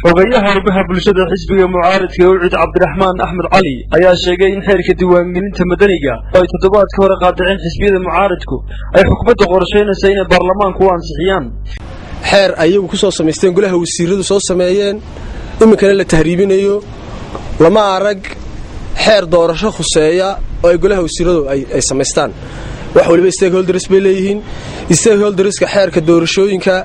Xogayaha arrimaha bulshada xisbiga mucaaradka UCID, Cabdiraxmaan Axmed Cali, ayaa sheegay in xeerka diiwaangelinta madaniga oo ay toddobaadka hore qaadaceen xisbiyada mucaaradku ay xukuumadda qorshaynaysa inay baarlamaanku u ansixiyaan. Xeer ayagu ku soo samaysteen, golaha wasiiradu soo sameeyeen, iminkana la tahriibinayo. Lama arag xeer doorasho khuseeya oo ay golaha wasiiradu ay samaystaan. Wax waliba stakeholders bay leeyihiin. Stakeholderska xeerka doorashooyinka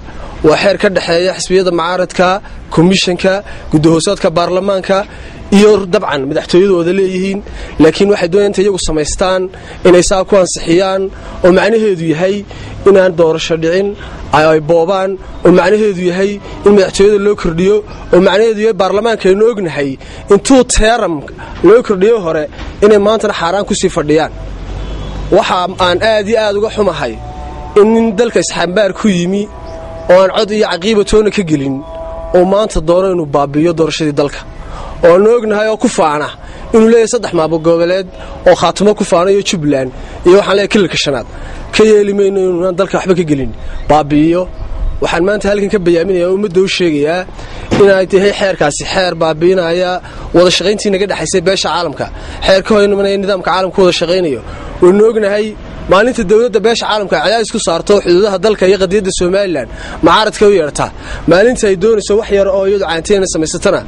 waa xeer ka dhexeeya xisbiyada mucaaradka, komishanka, gudahoosaadka baarlamaanka iyo dabcan madaxtooyadooda leeyihiin. Laakiin waxay doonayaan inta iyagu samaystaan inay saa ku ansixiyaan, oo macnaheedu yahay inaan doorasho dhicin, ay boobaan, oo macnaheedu yahay in madaxtooyada loo kordhiyo, oo macnaheedu yahay baarlamaanka aynu ognahay intuu term loo kordhiyo hore inay maantana xaaraan kusii fadhiyaan. Waxa aan aad iyo aad uga xumahay in nin dalka isxambaar ku yimi oo aan cod iyo caqiiba toona ka gelin oo maanta doono inuu baabi'iyo doorashadii dalka, oo aanu ognahay oo ku faana inuu leeyahay saddex maamul goboleed oo Khaatumo ku faana iyo Jubbaland iyo waxaan leeyahay Kililka Shanaad. Ka yeeli mayno inuunaan dalka waxba ka gelin baabi'iyo. Waxaan maanta halkan ka bayaaminaya, ummadda u sheegayaa, inay tahay xeerkaasi xeer baabi'inaya wada shaqayntii naga dhexaysay beesha caalamka, xeer ka hor imanaya nidaamka caalamka wada shaqaynayo. Waynu ognahay maalinta dowladda beesha caalamka cadaadis ku saarto xuduudaha dalka iyo qadiyadda Somaliland, mucaaradka u yeedhataa. Maalinta ay doonayso wax yar oo iyadu caanteena samaysatana,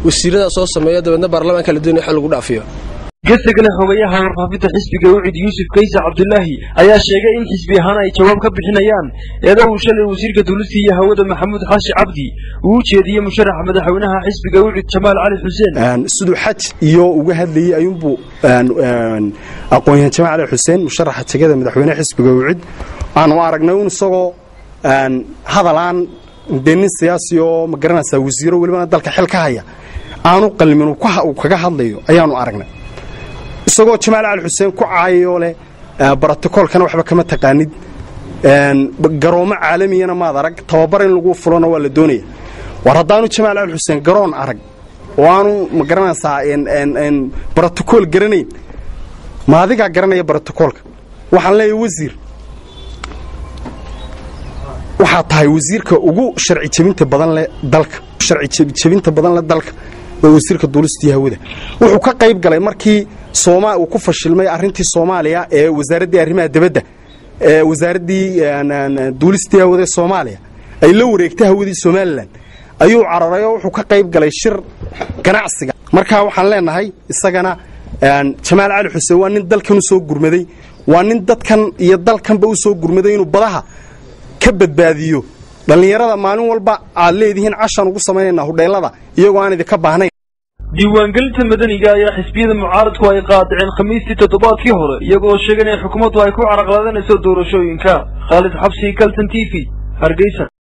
wasiiradaa soo sameeya, dabeedna baarlamaanka la doonaya xol lagu dhaafiyo. Gesta kale, xogayaha warfaafinta xisbiga UCID, Yuusuf Kaysa Cabdulaahi, ayaa sheegay in xisbi ahaan ay jawaab ka bixinayaan eeda uu shalay wasiirka duulista iyo hawada Maxamuud Xaashi Cabdi uu u jeediyey musharaxa madaxweynaha xisbiga UCID, Jamaal Cali Xuseen. Siduu xaj iyo uga hadlayey ayuunbuu aqoon-yahan Jamaal Cali Xuseen, musharaxa jegada madaxweynaha xisbiga UCID, aanu aragnay un isagoo hadalaan dee nin siyaasi oo ma garanaysaa wasiiro welibana dalka xil ka haya aanu qalmin uu kaga hadlayo ayaanu aragnay, isagoo Jamaal Cali Xuseen ku caayayoo leh brotokoolkana waxba kama taqaanid, garoomo caalamiyana maad arag, tababar in lagu fulona waa la doonaya. War haddaanu Jamaal Cali Xuseen garoon arag oo aanu ma garanaysaa brotokool garanayn, ma adigaa garanaya brotokoolka? Waxaan leeyahay wasiir, waxaa tahay wasiirka ugu sharci jebinta badan leh dalka, sharci jebinta badan leh dalka waa wasiirka duulistii hawada. Wuxuu ka qayb galay markii uu ku fashilmay arrintii Soomaaliya ee wasaaraddii arrimaha dibadda ee wasaaraddii duulistii hawada ee Soomaaliya ay la wareegtay hawadii Somaliland ayuu cararay, oo wuxuu ka qayb galay shir ganacsiga. Marka waxaan leenahay isagana, Jamaal Cali Xuseen waa nin dalkan u soo gurmaday, waa nin dadkan iyo dalkanba u soo gurmaday inuu badaha ka badbaadiyo dhallinyarada maalin walba aad leedihiin cashaan ugu samaynaynaa hudheellada iyagoo aan idinka baahnayn. Diiwaangelinta madaniga ayaa xisbiyada mucaaradku ay qaadaceen Khamiistii toddobaadkii hore, iyagoo sheegay inay xukuumaddu ay ku caraqladanayso doorashooyinka. Khaalid Xabsi, Kaltan TV, Hargeysa.